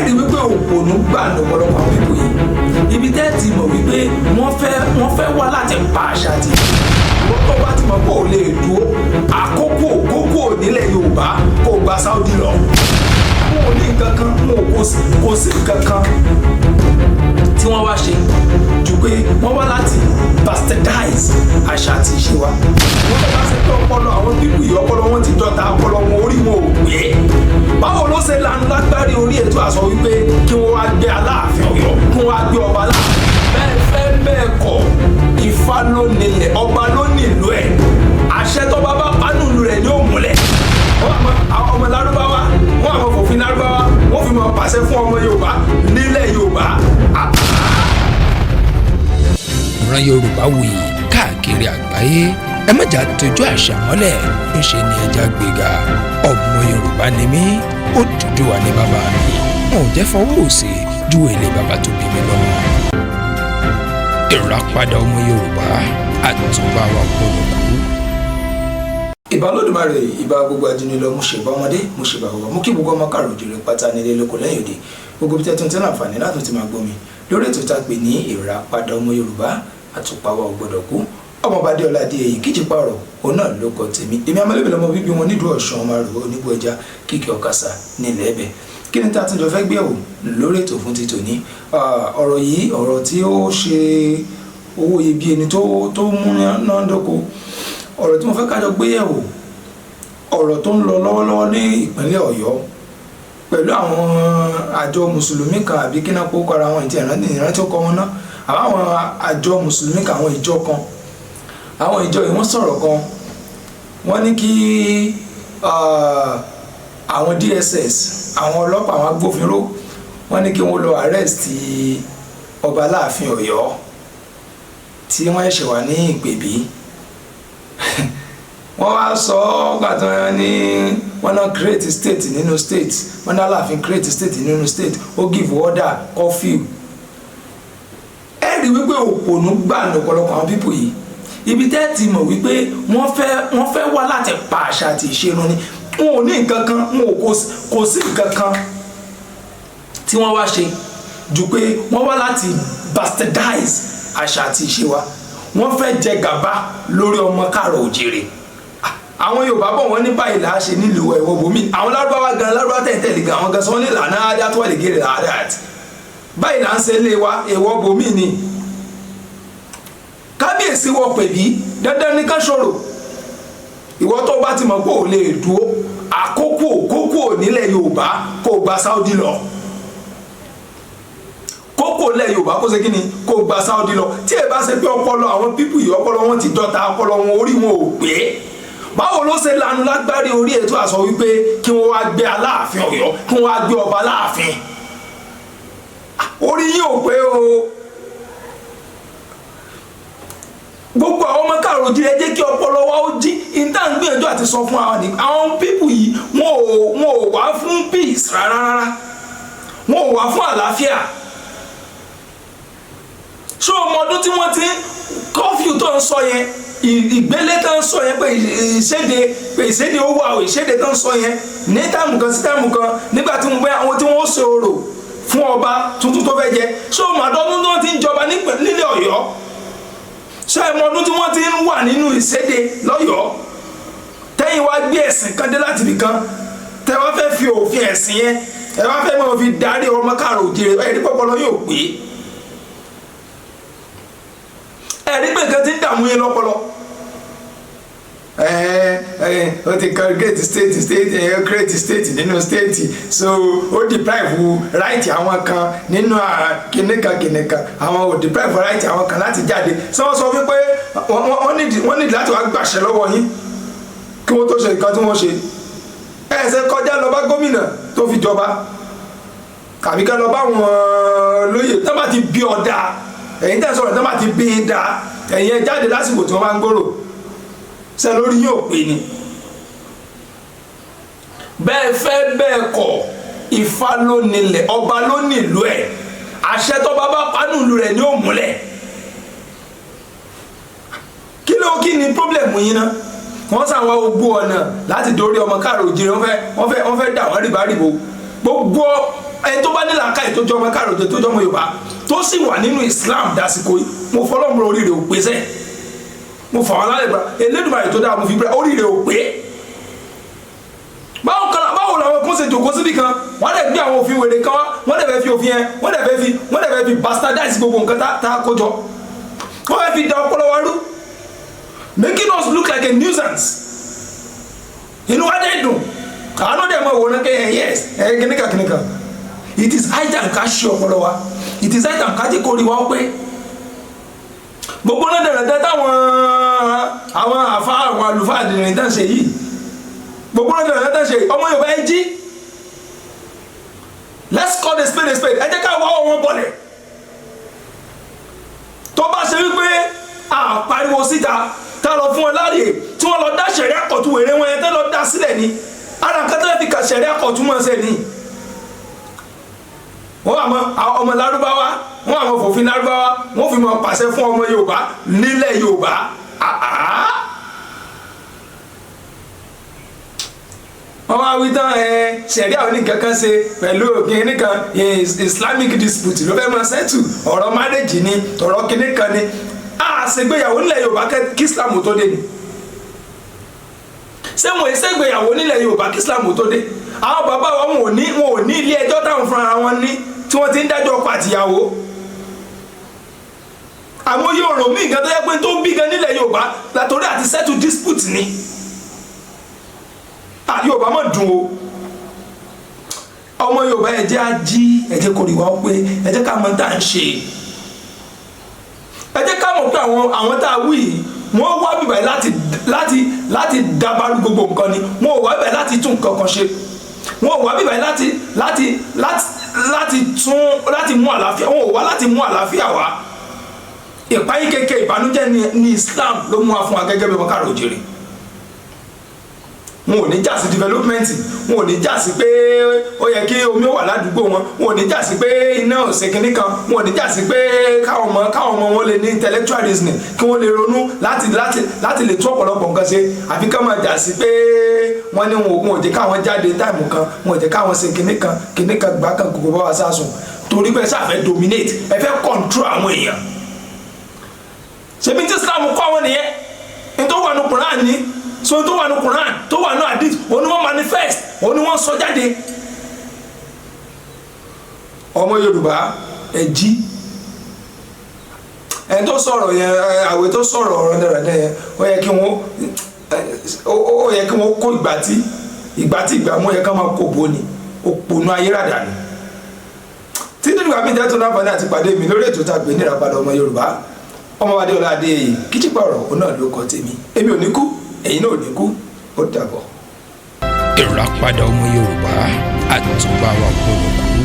Ẹ rí wípé òpònú gbà lọ́pọ̀lọpọ̀ àwọn people yìí. Ibi tẹ́ ẹ ti mọ̀ wípé wọ́n fẹ́ wá láti pa àṣà àti wọ́n tó bá ti mọ̀ pé ò lè dúró àkókò kókó nílẹ̀ Yorùbá, kó gba Saudi lọ. Wọn ò ní nǹkan kan, wọn ò kò sí nǹkan kan tí wọ́n wá ṣe ju pé wọ́n wá láti bastardize àṣà àti ìṣe wa. Wọ́n fẹ́ bá ṣe pé ọpọlọ àwọn people yìí, ọpọlọ wọn ti dọ́ta, ọpọlọ wọn, orí wọn ò pé. Báwo ló ṣe lanu lágbárí orí ètò àsọ wípé kí wọ́n wá gbé Aláàfin Ọ̀yọ́, kí wọ́n wá gbé ọba láàfin? Bẹ́ẹ̀ fẹ́ bẹ́ẹ̀ kọ̀, Ifá ló nílẹ̀, ọba ló nílùú ẹ̀. Àṣẹ tó bá bá pánùlù rẹ̀ ní òmùlẹ̀. Àwọn ọmọ Lárúbáwá, wọ́n àwọn fòfin Lárúbáwá, wọ́n fi máa pàṣẹ fún ọmọ Yorùbá nílẹ̀ Yorùbá. Ìran Yorùbá wuyì káàkiri àgbáyé. Ẹ má jà tójú àṣà mọ́lẹ̀, ńṣe ni ẹja gbéga. Ọmọ Yorùbá ni mí, Odùduwà ní bàbá mi. Wọn ò jẹ́ fọwọ́ òsì ju èlé bàbá tó bí mi lọ́mọ. Ìràpadà ọmọ Yorùbá, àtúbà wa gbọ́dọ̀ kú. Ìbà Olódùmarè, ìbà gbogbo ajínigbé, mo ṣèbà ọmọdé, mo ṣèbà bàbá, mo kí gbogbo ọmọ káàrọ̀ òjìrè pátá nílé lóko lẹ́yìn òde, gbogbo bí tẹ́tún tí láǹfààní láti ti máa gbọ́ mi lórí ètò tá a pè ní Ìràpadà ọmọ Yorùbá, àtùpà wa ò gbọ́dọ̀ kú. Ọmọọba Adéọlá Adéyẹyè kíjì pààrọ̀ òun náà ló kọ tèmi. Èmi amálẹ́bí lọmọ bíbí wọn nídùú Ọ̀ṣun, ọmọ rẹ̀ oníbó ẹja kíkì ọ̀kasà nílẹ̀ ẹ̀bẹ̀. Kí ni tá a tún jọ fẹ́ gbé ẹ̀wò lórí ètò fún ti tòní? Ọ̀rọ̀ yìí, ọ̀rọ̀ tí ó ṣe owó iyebíye ni tó múná dóko. Ọ̀rọ̀ tí mo fẹ́ kájọ gbé yẹ̀wò, ọ̀rọ̀ tó ń lọ lọ́wọ́lọ́wọ́ ní ìpínlẹ̀ Ọ̀yọ́ pẹ̀lú àwọn àjọ mùsùlùmí kan, àbí kí náà kó kọ́ra wọn, ìtì ìrántí ó kọ́ wọn náà, àbáwọn àjọ mùsùlùmí kan, àwọn ìjọ kan. Àwọn ìjọ yìí, wọ́n sọ̀rọ̀ kan. Wọ́n ní kí àwọn DSS, àwọn ọlọ́pàá, àwọn agbófinró, wọ́n ní kí wọ́n lọ arrest ọba Aláàfin Ọ̀yọ́ tí wọ́n ṣẹ̀ṣẹ̀ wà ní ìpèbí. Wọ́n wá sọ ọ́ gbà tí wọ́n ní wọ́n náà create state nínú state. Wọ́n ní Aláàfin create state nínú state, ó give order curfew. Ẹ rí wípé òpònú gbà lọ́pọ̀lọpọ̀ àwọn people yìí. Ibi tẹ́ ẹ ti mọ̀ wípé wọ́n fẹ́ wá láti pa àṣà àti ìṣerun ni. Wọn ò ní nǹkan kan, wọn ò kò sí nǹkan kan tí wọ́n wá ṣe ju pé wọ́n wá láti bastardize àṣà àti ìṣe wa. Wọ́n fẹ́ jẹ gàba lórí ọmọ káàrọ̀ òjìrè. Àwọn Yorùbá bọ̀, wọ́n ní báyìí là á ṣe nílùú ẹ̀wọ̀ bòmí. Àwọn Lárúbáwá gan, Lárúbáwá tẹ̀lé gan, àwọn gan sọ wọ́n ní lànà ádá tó wà lè gèrè làádá àti báyìí là ń ṣe lé wa, èèwọ̀ bòmí ni. Kábíyèsí wọ pẹ̀bí, dandan ní ká ṣòro. Ìwọ tó bá ti mọ̀ pé ò lè dúró àkókò kókó nílẹ̀ Yorùbá, kó gba Saudi lọ. Kókó lẹ̀ Yorùbá, kó ṣe kí ni? Kó gba Saudi lọ. Tí ẹ bá ṣe pé ọpọlọ àwọn people yìí, ọpọlọ wọn ti dọ́ta, ọpọlọ wọn, orí wọn ò pé. Báwo ló ṣe lanu lágbárí orí ètò àsọ wípé kí wọ́n wá gbé Aláàfin Ọ̀yọ́, kí wọ́n wá gbé ọba Aláàfin? Orí yín ò pé o. Gbogbo àwọn ọmọ káàró jí, ẹ jẹ́ kí ọpọlọ wa ó jí. Ìta ń gbìyànjú àti sọ fún àwọn ní àwọn people yìí, wọn ò wá fún peace rárá rárá, wọn ò wá fún àlàáfíà. Ṣé ọmọ ọdún tí wọ́n ti ń curfew tó ń sọ yẹn, ìgbélé tó ń sọ yẹn, pé ìṣèdè, pé ìṣèdè ó wà ó, ìṣèdè tó ń sọ yẹn ní time kan sí time kan, nígbà tí wọ́n bẹ́ àwọn tí wọ́n ṣe orò fún ọba tuntun tó fẹ́ jẹ? Ṣé ọmọ àdọ́dún tó ti ń jọba nílẹ̀ Ọ̀yọ́? Ṣé ọmọ ọdún tí wọ́n ti ń wà nínú ìṣèdè lọ́yọ̀ọ́? Tẹ́yìn wá gbé ẹ̀sìn kan dé láti ibì kan, tẹ́ wá fẹ́ fi òfin ẹ̀sìn yẹn, ẹ wá fẹ́ máa fi darí ọmọ káàrọ̀ òjìrè. Ẹ̀rí pọpọlọ yóò pé, ẹ̀rí pé nǹkan ti ń dààmú yín lọ́pọlọ. Ẹ ẹ, ó ti create state state ẹ create state nínú state, so ó deprive right àwọn kan nínú kìnìkan kìnìkan, àwọn ò deprive right àwọn kan láti jáde. Ṣé wọ́n sọ wípé wọ́n need láti wá gbàṣẹ lọ́wọ́ yín kí wọ́n tó ṣe nǹkan tí wọ́n ṣe? Ẹ ṣe kọjá lọ bá gómìnà tó fi jọba, tàbí ká lọ bá wọn lóye tó bá ti bí ọ̀dà. Ẹ̀yin tẹ́ sọ̀rọ̀, tó bá ti bí i da, ẹ̀yin ẹ jáde lásìkò tí wọ́n bá ń gbòòrò. Ṣe lórí yóò pè ní bẹ́ẹ̀ fẹ́ bẹ́ẹ̀ kọ̀, Ifá ló nílẹ̀, ọba ló nílùú ẹ̀. Àṣẹ tó bá bá pánùlù rẹ̀ ní òmùlẹ̀. Kí ló, kí ni problem yín ná? Wọ́n sàwọn gbogbo ọ̀nà láti dórí ọmọ káàró òjìrè. Wọ́n fẹ́ dà wọ́n rìbárìbò gbogbo. Ẹni tó bá ní làákàyè, tó jọ ọmọ káàrọ̀, tó jọ ọmọ Yorùbá, tó sì wà nínú Islam dásìkò yìí, mo fọlọ́mù, orí rẹ̀ ò pé sẹ́. Mo fà wọn lálẹ́ gbà Elédùmarè tó dáa, mo fi bẹ́ẹ̀, orí rẹ̀ ò pé. Báwo kan, báwo làwọn kan ṣe jòkó síbi kan, wọ́n dẹ̀ gbé àwọn òfin wèrè kan wá, wọ́n dẹ̀ fẹ́ fi òfin yẹn, wọ́n dẹ̀ fẹ́ fi bastardize gbogbo nǹkan tá a kó jọ. Wọ́n fẹ́ fi da ọpọlọ wa rú, making us look like a nuisance. Inú wa dẹ̀ dùn, àánú dẹ̀ mọ̀ wòran kẹ́ ẹ̀, yes, ẹ̀ kìnìkan kìnìkan. It is high time ká ṣe ọpọlọ wa. It is high time ká jẹ́ kó rí wa ó pé. Gbogbo náà dẹ̀rẹ̀dẹ̀ táwọn àwọn àfa, àwọn àlùfáà àdìrìn tán ṣe yìí, gbogbo náà dẹ̀rẹ̀dẹ̀ tán ṣe yìí, ọmọ Yorùbá, ẹ jí. Let's call a spade a spade. Ẹ jẹ́ ká wá wọn bọ̀lẹ̀. Tó bá ṣe wípé a pariwo síta, tá lọ fún wọn láàyè tí wọ́n lọ dá sẹ̀ríà court wèrè wọn yẹn, tẹ́ lọ dá sílẹ̀ ni, ara nǹkan tó fi kà sẹ̀ríà court mọ̀ ṣe ni. Wọ́n wà mọ́ ọmọ Lárúbáwá, wọ́n wà mọ́ fòfin Lárúbáwá, wọ́n fi mọ́ pàṣẹ fún ọmọ Yorùbá nílẹ̀ Yorùbá. Àá wọ́n wá wí tán, ẹ sẹ̀ríà oníkan kan ṣe pẹ̀lú òkè nìkan, Islamic dispute ló fẹ́ máa settle. Ọ̀rọ̀ marriage ni, ọ̀rọ̀ kinní kan ni. A ṣègbéyàwó nílẹ̀ Yorùbá kí Islam tó dé ni? Ṣé wọn ṣègbéyàwó nílẹ̀ Yorùbá kí Islam tó dé? Àwọn bàbá wa, wọn ò ní ilé ẹjọ́ táwọn fúnra wọn ní tí wọ́n ti ń dájọ́ ọkọ àtìyàwó. Àwọn yóò rò mí nǹkan tó yẹ pé tó ń bí gan nílẹ̀ Yorùbá látòrí àti settle dispute ni. Yorùbá mọ̀ dùn o. Ọmọ Yorùbá, ẹ jẹ́ á jí, ẹ jẹ́ kó rí wa pé, ẹ jẹ́ ká mọ̀ tá à ń ṣe. Ẹ jẹ́ ká mọ̀ pé àwọn tá a wí yìí, wọ́n wá bíbáyìí láti dabaru gbogbo nǹkan ni. Wọ́n ò wá bíbáyìí láti tún nǹkan kan ṣe. Wọ́n ò wá bíbáyìí láti tún láti mú àlàáfíà. Wọ́n ò wá láti mú àlàáfíà wá. Ìpáyín kékeré, ìbànújẹ́ ni Islam ló mú wa fún wa gẹ́gẹ́ bí ọmọ káàrọ̀ òjìrì. Wọn ò ní jà sí development, wọn ò ní jà sí pé ó yẹ kí omi ó wà ládùúgbò wọn, wọn ò ní jà sí pé iná ò ṣe kinní kan, wọn ò ní jà sí pé káwọn ọmọ wọn lè ní intellectual reasoning, kí wọ́n lè ronú láti lè tún ọ̀pọ̀lọpọ̀ nǹkan ṣe. Àfi ká máa jà sí pé wọ́n ní wọn ò jẹ́ káwọn jáde time kan, wọn ò jẹ́ káwọn ṣe kinní kan kinní kan, gbà kan gbogbo bá wa sásùn, torí pé sáà fẹ́ dominate, ẹ fẹ́ control àwọn èèyàn. Ṣebí tí Islam kọ́ àwọn nìyẹn? Ní tó wà ní Quran ni. So tó wà ní Quran, tó wà ní hadith, òun ni wọ́n manifest, òun ni wọ́n sọ jáde. Ọmọ Yorùbá, ẹ jí. Ẹni tó sọ̀rọ̀ yẹn, àwẹ̀ tó sọ̀rọ̀ ọ̀rọ̀ dáradára yẹn, ó yẹ kí wọ́n kó ìgbà tí ìgbà mú yẹ ká máa kó bo ni òpònú ayérádà ni. Títí dìgbà mi jẹ́ tó láǹfààní àti pàdé mi lórí ètò tá a gbé ní Ìràpadà ọmọ Yorùbá, ọmọ Adéọlá Adéyẹyè Kíjípà ọ̀rọ̀, òun náà ló kọ tèmi. Èmi ò ní kú, ẹ̀yin náà ò ní kú. Ó dàbọ̀. Ìràpadà ọmọ Yorùbá, àtúbà wa gbọ́dọ̀ kú.